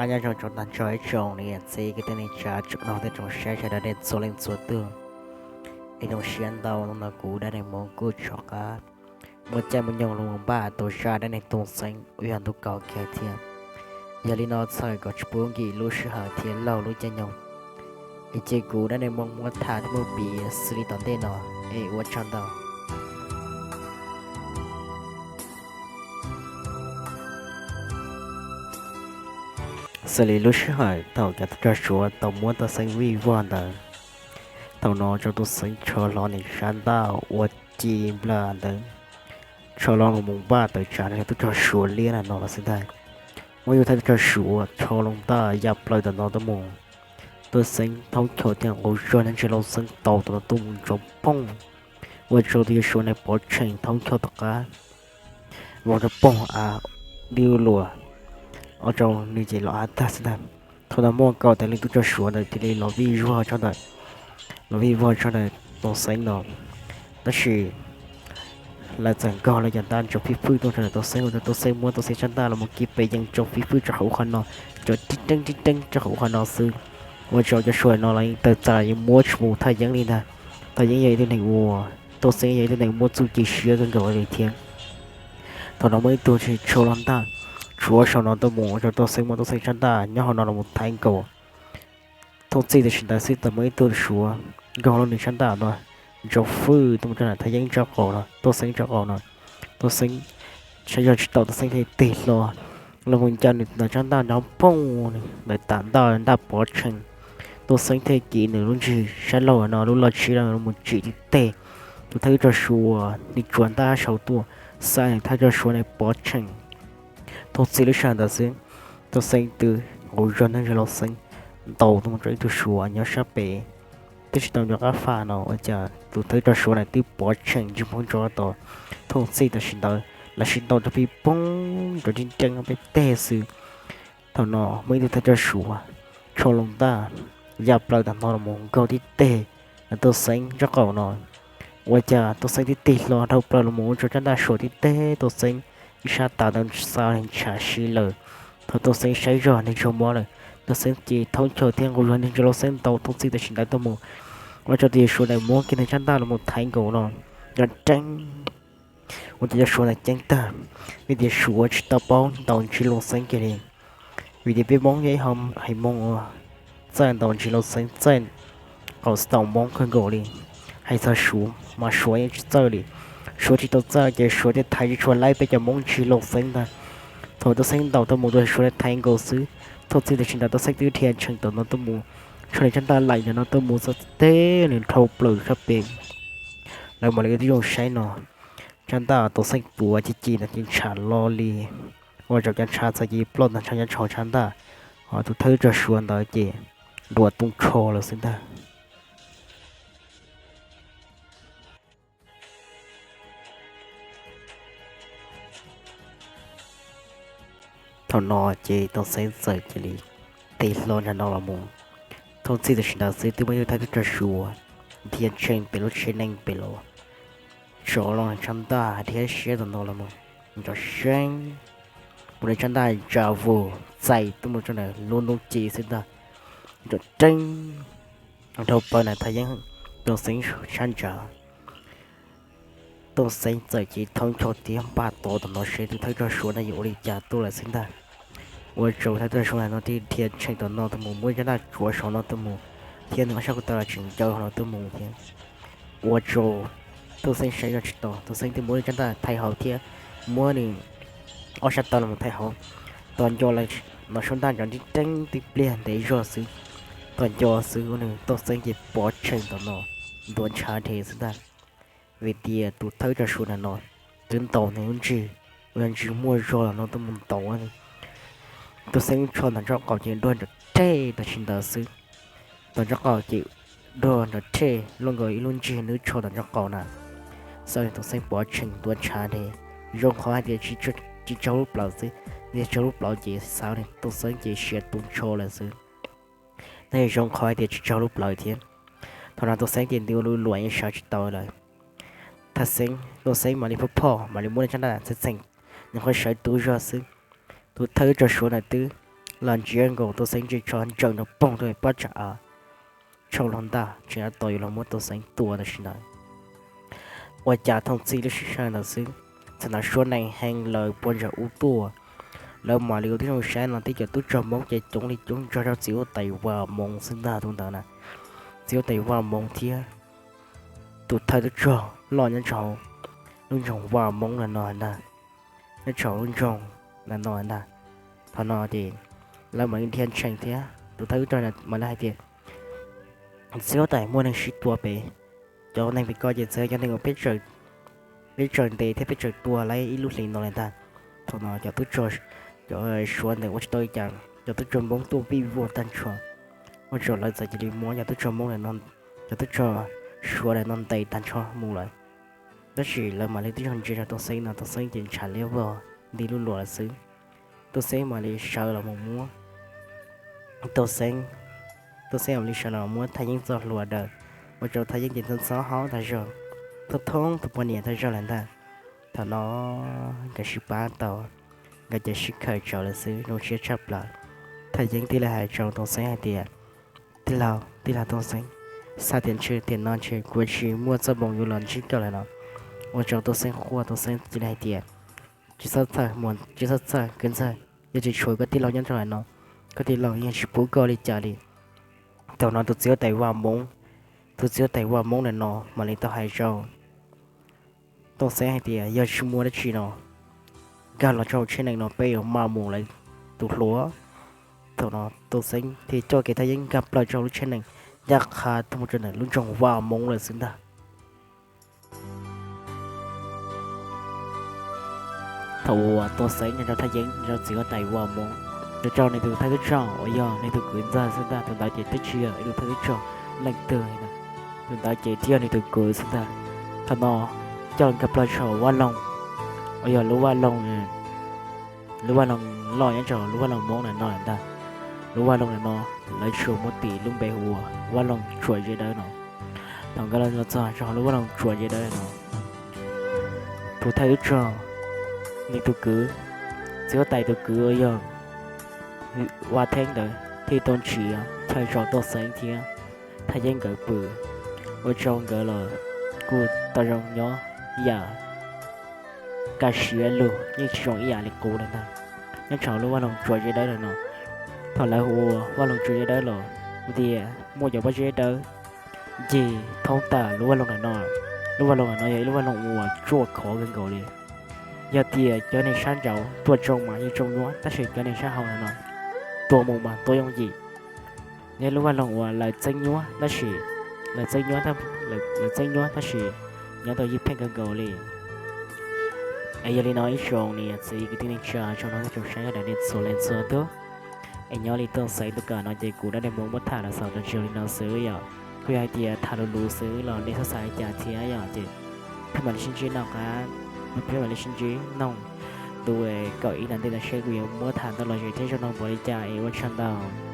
Nyob zoo tag nrho ib tsoom niam txiv kwv tij neej tsa tsoom mloog thiab tsoom saib sawv daws txhua leej txhua tus. Ib zoo siab ntau no kuv Dab Neeg Hmoob kuj rov qab muaj caij muaj nyoog los npaj tau zaj dab neeg Tooj Xeeb uas yog ntu kaum kiag thiab. Yog li no txhawm kom tsis pub nkim lub sij hawm thiab laug lub caij nyoog, es cia kuv Dab Neeg Hmoob muab tham thiab muab piav xws li tom ntej no, es ua tsaug ntau. Xws li lub sij hawm thaum cov thawj coj Suav tau muab Tooj Xeeb vij vog ntawd, thaum no rau Tooj Xeeb rho hlo nws sab ntaj ua ci nplawm ntawd, rho hlo los mus npaj tawm tsam rau thawj coj Suav liab no los xwb ntag. Muaj ib tug thawj coj Suav rho hlo ntaj ya plaws tom no tuaj mus, Tooj Xeeb thaub chaw thiab nqus zog nyob ntsia Tooj Xeeb ntaus tom no tuaj mus nrov poog, ua rau tus yawg Suav na pov tsheej thaub chaw tom qab vau rau poog av dib luas, ua rau nws ces los av tag xwb ntag. Thaum no muaj kaum tawm leej thawj coj Suav ntawd thiaj li los vij vog tsob ntawm, los vij vog tsob ntawm Tooj Xeeb no. Tab sis lawv txawm nkaug lawv cov ntaj ntsoov fij fwj tuaj rau ntawm Tooj Xeeb, ua rau Tooj Xeeb muab Tooj Xeeb sab ntaj los mus kiv pes yees ntsoov fij fwj rau hauv qhov no, ntsoov tib reeb tib reeb rau hauv qhov no xwb. Ua rau cov Suav no los yeej tawm txaj yeej muab tsis mus thaj yeeb li ntag. Thaj yeeb yog ib tug neeg uas, Tooj Xeeb yog ib tug neeg muaj txuj ci siab kawg nkaus li thiab. Thaum no muaj ib tug tsis tshua los ntaj, tshuav saum no tuaj mus ua rau Tooj Xeeb muab Tooj Xeeb sab ntaj nyob hauv no los mus thaiv nkaus. Thooj txij tam sim ntawd xwb txawm muaj ib tug Suav nkaug lub nws sab ntaj no ntsoov fwj tuaj mus rau ntawm thaj yeeb tsob qaum no, Tooj Xeeb tsob qaum no. Tooj Xeeb saib zog tsis tau, Tooj Xeeb thiaj tig hlo los mus ncaws nws ntawm sab ntaj nrov poog, nws ntawm tas ntaj ntaj pov tsheej. Tooj Xeeb thiaj kiv nws lub ntsig sab laug no lub loj tsib los mus tsim tib teg. Tus thawj coj Suav nws tsuas ntaj saud tuaj, xa nws thawj coj Suav na pov tsheej. Thooj txij lub sij hawm ntawd xwb, Tooj Xeeb twb nqus zog nyob ntsia Tooj Xeeb ntaus tuaj mus rau ib tug Suav nyob sab pem, twb tsis tau nco qab faj no ua cas tus thawj coj Suav na twb pov tsheej ntsis phoov ntso tos. Thooj txij tam sim ntawd lawv sib ntaus rau pib poob rau tib reeb peb teg xwb. Thaum no muaj ib tug thawj coj Suav tsho loo ntaj ya plaws tag nrho los mus nkaug tib teg Tooj Xeeb tsob qaum no. Ua cas Tooj Xeeb twb tig hlo dhau plaws los mus ua rau tsab ntaj suas tib teg Tooj Xeeb ib sab taw ntawd xav ntshav si lawm. Thaum Tooj Xeeb saib zog nws tsaug mob lawm, Tooj Xeeb ces thoob chaw thiab nqus zog nws ntsia Tooj Xeeb ntaus Thooj txij tam sim ntawd tuaj mus, ua rau tus yawg Suav ntawd muab kiag nws tsab ntaj los mus thaiv nkaus no, nrov nreeb. Ua cas yawg Suav ntawd ceeb tag, vim tias Suav tsis tau paub ntaus ntsis Tooj Xeeb kiag li. Vim tias peb Hmoob yog ib haiv Hmoob uas txawj ntaus ntsis Tooj Xeeb txawj qaum tsis tau Hmoob kawg nkaus li. Hais txog Suav mas Suav yeej tsis txawj li. Suav tsis tau txawj ces Suav thiaj thaiv tsis tshua laib peb cov Hmoob ntsis Tooj Xeeb ntag. Thaum Tooj Xeeb ntaus tuaj mus rau Suav thaiv nkaus xwb, Thooj txij tam sim ntawd Tooj Xeeb twb dhia tsheej tom no tuaj mus, tshuav nws tsab ntaj laim ntawm no tuaj mus txog tib teg nws dhau plaws sab pem. Lawv mam li ua tib zoo saib no, tsab ntaj Tooj Xeeb tuav ci ci ntawd ces ntshav lo li, ua rau cov ntshav txawm cia li ploj tag nrho nyob rau hauv tsab ntaj, ho tus thawj coj Suav ntawd ces nruas tu nrho lawm xwb ntag. Thaum no ces Tooj Xeeb txawm cia li tig hlo nram no los mus. Thooj txij tam sim ntawd xwb twb muaj ib tug thawj coj Suav dhia tsheej pem lub tsheb nees pem los, tsov los tsab ntaj dhia siab tom no los mus, nrov seeb, puav leej tsab ntaj ntsa vus txais tuaj mus rau ntawm lub ntoo ci xwb ntag, nrov reeb. Dhau plaws ntawm thaj yeeb Tooj Xeeb sab ntsa, Tooj Xeeb txawm cia li thoob chaw thiab npaj tod tom no seb tus thawj coj Suav no yuav ua li cas tuaj lawm xwb ntag. Ua rau thawj coj Suav ntawm no thiaj dhia tsheej tom no tuaj mus muab tsab ntaj tsuav saum no tuaj mus, thiab nws ob sab ko taw los tseem ncaws hauv no tuaj mus thiab. Ua rau Tooj Xeeb saib zog tsis tau, Tooj Xeeb thiaj muab tsab ntaj thaiv hauv thiab muab nws ob sab taw los thaiv hauv. Tos nco lawm no sab ntaj nrov nrib reeb tib pliag ntev zog xwb. Tos nco xwb ua nws Tooj Xeeb ces pov tsheej tom no ntuav ntshav dheev xwb ntag. Vim tias tus thawj coj Suav ntawm no twb ntaus nws lub ntsig uas yog ntsig muaj zog los no tuaj mus ntaus. Tooj Xeeb tsho tom nraub qaum ces duag nrov rhej tam sim ntawd xwb. Tom nraub qaum ces duag nrov rhej luaj nkaus ib lub ntsig nws tsho tom nraub qaum na. Xav Tooj Xeeb pov tsheej ntuav ntshav dheev, zoo qhov hais tias tsis tsaug lub plawv xwb, yog tsaug lub plawv ces xav Tooj Xeeb ces siav tu nrho lawm xwb. Tab sis zoo qhov hais tias tsis tsaug lub plawv thiab. Thaum no Tooj Xeeb ces nti ua luj luam yeej sawv tsis tau lawm. Thaj Xeeb, Tooj Xeeb mam li phoj phoj mam li muab nws tsab ntaj txheej txheem, nyuam qhuav sawv tu zog xwb, tus thawj coj Suav ntawd twb los ntsiab nkaus Tooj Xeeb ntsej tsho ntsees rau poog rau pob tsam av, tshau hlo ntaj tseem tab tom yuav los muab Tooj Xeeb tua tam sim ntawd. Ua cas thooj txhij lub sij hawm ntawd xwb, txawm hnov suab nees heev lawv puag ntawm ub tuaj. Lawv mam li ua tib zoo saib no tib cov tub rog Hmoob ces coob li coob nrog rau txiv huab tais Vaj Moov xwb ntag tus ntawd na. Txiv huab tais Vaj Moov thiab tus thawj tub rog loj nyob rau lub nroog Vaj Moov no ntag, nyob rau lub nroog no ntag. Thaum no ces lawv mam li dhia ntshee thiab tus thawj tub rog mam li hais tias, txiv huab tais, muaj neeg sib tua pem, cov neeg pem ko ces txawm cov neeg uas peb tsaws ntes thiab peb tsaws tua lawm ib lub hlis no lawm ntag. Thaum no cov tub rog, cov suav ntawd ua tsis tau li cas, cov tub rog Hmoob tuaj vij voog tag nrho, ua rau lawv txawm cia li muab cov tub rog Hmoob, cov tub rog suav ntawm no ntes tag nrho mus lawm. Tab sis lawv mam li tib zoo ntsia rau Tooj Xeeb no, Tooj Xeeb ces ntshav liab vog nti lub luas lawm xwb. Tooj Xeeb mam li sawv los mus muab, Tooj Xeeb, Tooj Xeeb mam li sawv los muab Thaj Yeeb txoj hlua daws, ua rau Thaj Yeeb ces ntxhov ntxhov haub tag zog, thoob thoob tus poj niam tag zog lawm ntag. Thaum no nkawd sib pab tau, nkawd ces sib khaws tsawv lawm xwb, zoo siab tshaj plaws. Thaj Yeeb thiaj li hais rau Tooj Xeeb hais tias, tij laug, tij laug Tooj Xeeb, xav tias ntshe tiam no ntshe kuv tsis muaj txoj hmoo yuav los ntsib koj lawm no. Ua rau Tooj Xeeb quaj, Tooj Xeeb cia li hais tias, tsis txhob txhawj, tsis txhob txhawj kwv ntxawg, yog tsis tshuav koj tij laug nyob rau hauv no, koj tij laug yeej tsis pub koj li cas li. Thaum no tus txiv huab tais Vaj Moov, tus txiv huab tais Vaj Moov ntawm no mam li tau hais rau Tooj Xeeb hais tias, yog tsis muaj dab tsi no, nkag los rau tsheb nees no peb yuav maj mus lawm tus hluas. Thaum no Tooj Xeeb thiaj coj kiag Thaj Yeeb nkag plaws rau lub tsheb nees, ncaj qha tuaj mus rau ntawm lub nroog Vaj Moov lawm xwb ntag. Thaum uas Tooj Xeeb nrog rau Thaj Yeeb nrog txiv huab tais Vaj Moov, nrog rau nws tus thawj tub rog uas yog nws tus kwv ntxawg xwb ntag, tus ntawd ces twb tsis yog ib tus thawj tub rog leej twg li ntag, tus ntawd ces twb yog nws tus kwv xwb ntag. Thaum no coj nkag plaws saum Vaj Loog, uas yog lub vaj loog, lub vaj loog loj nyob rau lub vaj loog Hmoob ntawm no lawm ntag. Lub vaj loog ntawm no lawv tsuas muab tis lub npe hu ua Vaj Loog Tsuas Zeb Dawb no. Thaum nkawd los txog rau hauv lub Vaj Loog Tsuas Zeb Dawb no, tus thawj tub rog, nws tus kwv, txiv huab tais tus kwv uas yog Vaj Theeb ntawd thiaj tau nrhiav chaw tso Tooj Xeeb thiab Thaj Yeeb nkawd pw, ua rau nkawd los kuj tau zoo nyob ib yam kaj siab lug, yeej tsis zoo ib yam li qub li ntag. Nyob rau lub Vaj Loog Tsuas Zeb Dawb no, thaum lawv hu ua Vaj Loog Tsuas Zeb Dawb los ua tias muaj cov pob zeb dawb ncig thoob tag lub vaj loog ntawm no. Lub vaj loog ntawm no yog ib lub vaj loog uas ruaj khov kawg nkaus li. Yog tias cov neeg sab nraud tuaj tsoo mas yeej tsoo nyuaj, tab sis cov neeg sab hauv ntawm no tuaj mus mas tuaj yooj yim. Yog lub vaj loog uas lawv txeeb nyuaj tab sis, lawv txeeb nyuaj, lawv txeeb nyuaj tab sis nyob tau ywj pheej kawg nkaus li. Es yog li no ib tsoom niam txiv kwv tij neej tsa tsoom mloog thiab tsoom saib sawv daws nej txhua leej txhua tus, es nyob li Tooj Xeeb tus kawm no ces kuv Dab Neeg Hmoob muab tham los xaus rau txij li no xwb yom. Kuj yog hais tias tham luv luv xwb los nej txhob xav li cas thiab yom, ces peb mam li sib ntsib noj qab, peb mam li sib ntsib noog tus kaum ib ntawm ntej no seb kuv yuav muab tham ntau los zem thiab zoo mloog npaum li cas es ua tsaug ntau.